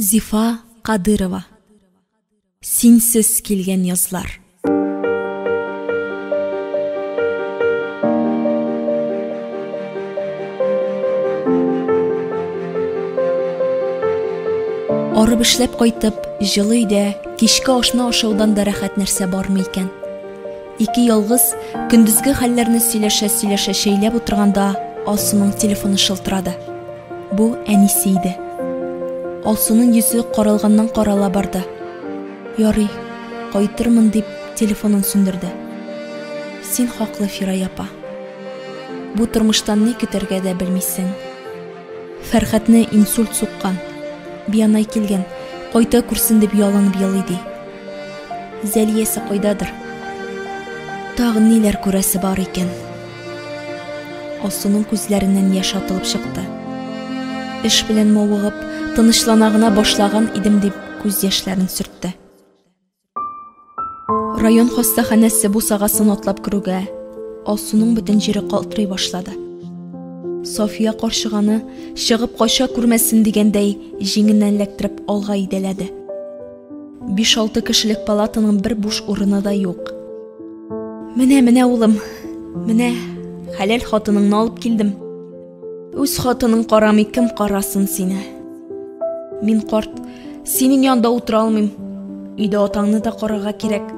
Зифа Кадырова. Синсез килгән язлар. Арып эшләп кайтып, җылы өйдә кичке ашны ашаудан да рәхәт нәрсә бармы икән? Ике ялгыз көндезге хәлләрне сөйләшә-сөйләшә чәйләп утырганда Алсуның телефоны шылтырады. Бу әнисе иде. Алсуның йөзе каралганнан карала барды. Ярый, кайтырмын дип телефонын сүндерде. Син хаклы, Фирая апа. Бу тормыштан ни көтәргә дә белмисең. Фәрхәтне инсульт суккан. Бианай килгән, кайта күрсен дип ялынып елый ди. Зәлиясе кайдадыр? Тагын ниләр күрәсе бар икән? Алсуның күзләреннән яшь атылып чыкты. Эш белән мавыгып, тынычлана гына башлаган идем дип күз яшьләрен сөртте. Район хастаханәсе бусагасын атлап керүгә, Алсуның бөтен җире калтырый башлады. София карчыганы чыгып кача күрмәсен дигәндәй, җиңеннән эләктереп алга идәләде. Биш-алты кешелек палатаның бер буш урыны да юк. Менә, менә, улым, менә хәләл хатыныңны алып килдем. Үз хатының карамый, кем карасын сине? Мин карт, синең янда утыра алмыйм. Өйдә атаңны да карарга кирәк.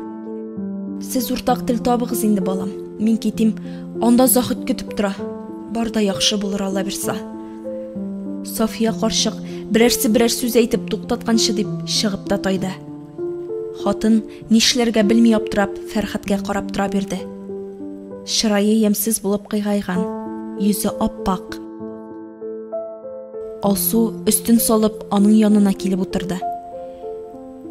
Сез уртак тел табыгыз инде, балам. Мин китим. Анда Заһид көтеп тора. Бар да яхшы булыр, Алла бирса. София карчык берәрсе берәр сүз әйтеп туктатканчы дип чыгып та тайды. Хатын нишләргә белми аптырап Фәрхәткә карап тора бирде. Чырае ямьсез булып кыйгайган, йөзе ап-ак. Алсу өстен салып аның янына килеп утырды.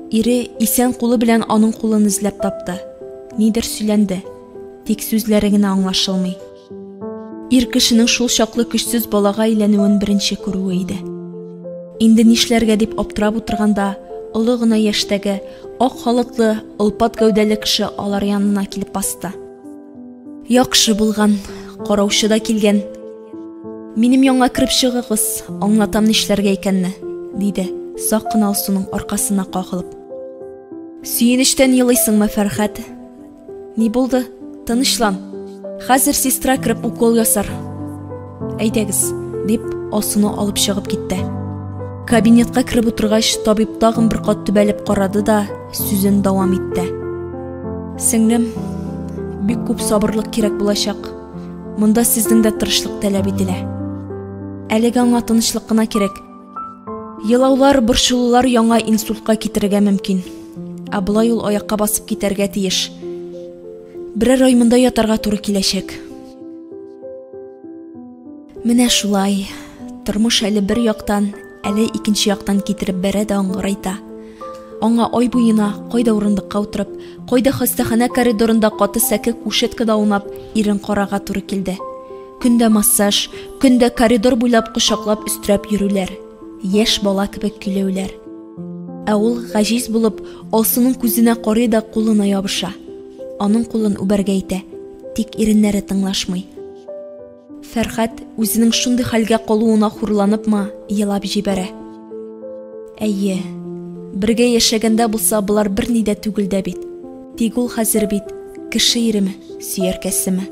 Ире исән кулы белән аның кулын эзләп тапты. Нидер сөйләнде, тик сүзләре генә аңлашылмый. Ир кешенең шул чаклы көчсез балага әйләнүен беренче күрүе иде. Инде нишләргә дип аптырап утырганда, олы гына яшьтәге, ак халатлы, олпат гәүдәле кеше алар янына килеп басты. Яхшы булган, караучы да килгән. Минем янга кереп чыгыгыз, аңлатам нишләргә икәнне, диде, сак кына Алсуның аркасына кагылып. Сөенечтән елыйсыңмы, Фәрхәт? Ни булды? Тынычлан. Хәзер сестра кереп укол ясар. Әйдәгез, дип, Алсуны алып чыгып китте. Кабинетка кереп утыргач, табиб тагын бер кат төбәлеп карады да, сүзен дәвам итте. Сеңлем, бик күп сабырлык кирәк булачак. Монда сезнең дә тырышлык таләп ителә. Әлегә аңа тынычлык кына кирәк. Елаулар, борчылулар яңа инсультка китерергә мөмкин. Ә болай ул аякка басып китәргә тиеш. Берәр ай монда ятарга туры киләчәк. Менә шулай. Тормыш әле бер яктан, әле икенче яктан китереп бәрә дә аңгырайта. Аңа ай буена кайда урындыкка утырып, кайда хастаханә коридорында каты сәке кушеткада аунап, ирен карарга туры килде. Көндә массаж, көндә коридор буйлап кочаклап өстерәп йөрүләр, яшь бала кебек көйләүләр. Ә ул гаҗиз булып, Алсуның күзенә карый да кулына ябыша. Аның кулын үбәргә итә, тик иреннәре тыңлашмый. Фәрхәт үзенең шундый хәлгә калуына хурланыпмы, елап җибәрә. Әйе, бергә яшәгәндә булса, болар берни дә түгел дә бит. Тик ул хәзер бит кеше иреме, сөяркәсеме?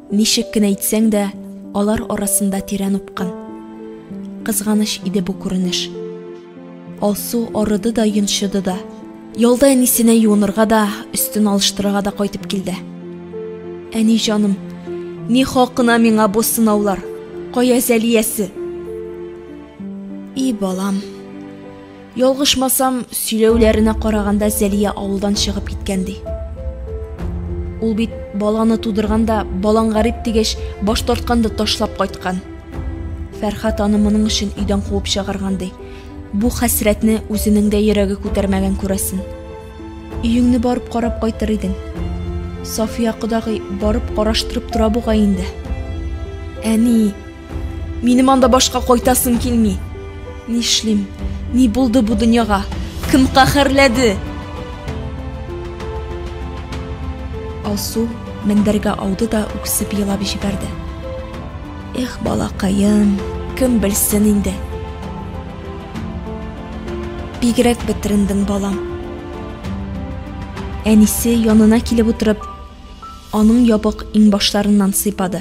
Ничек кенә әйтсәң дә, алар арасында тирән упкын. Кызганыч иде бу күренеш. Алсу арыды да, йончыды да. Ялда әнисенә юынырга да, өстен алыштырырга да кайтып килде. Әни җаным, ни хакына миңа бу сынаулар? Кая Зәлиясе? И балам, Ялгышмасам, сөйләүләренә караганда Зәлия авылдан чыгып киткән ди. Ул бит баланы тудырган да, балаң гарип дигәч, баш тарткан да ташлап кайткан. Фәрхат аны моның өчен өйдән куып чыгарган ди. Бу хәсрәтне үзенең дә йөрәге күтәрмәгән күрәсен. Өеңне барып карап кайтыр идең. Сафия кодагый барып караштырып тора бугай инде. Әни, Минем анда башка кайтасым килми. Нишлим? Ни булды бу дөньяга? Кем каһәрләде? Алсу мендәргә ауды да үксеп елап җибәрде. Эх, балакаем, кем белсен инде. Бигрәк бетерендең, балам. Әнисе янына килеп утырып, аның ябык иңбашларыннан сыйпады.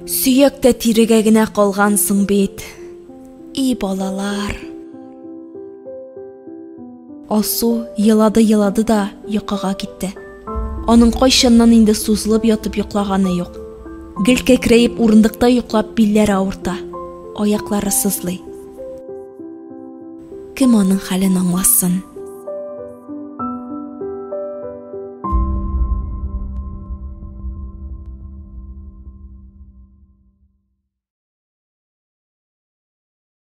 Сөяк тә тирегә генә калгансың бит. И балалар. Алсу елады-елады да йокыга китте. Аның кайчаннан инде сузылып ятып йоклаганы юк. Гел кәкрәеп урындыкта йоклап билләре авырта, аяклары сызлый. Кем аның хәлен аңласын?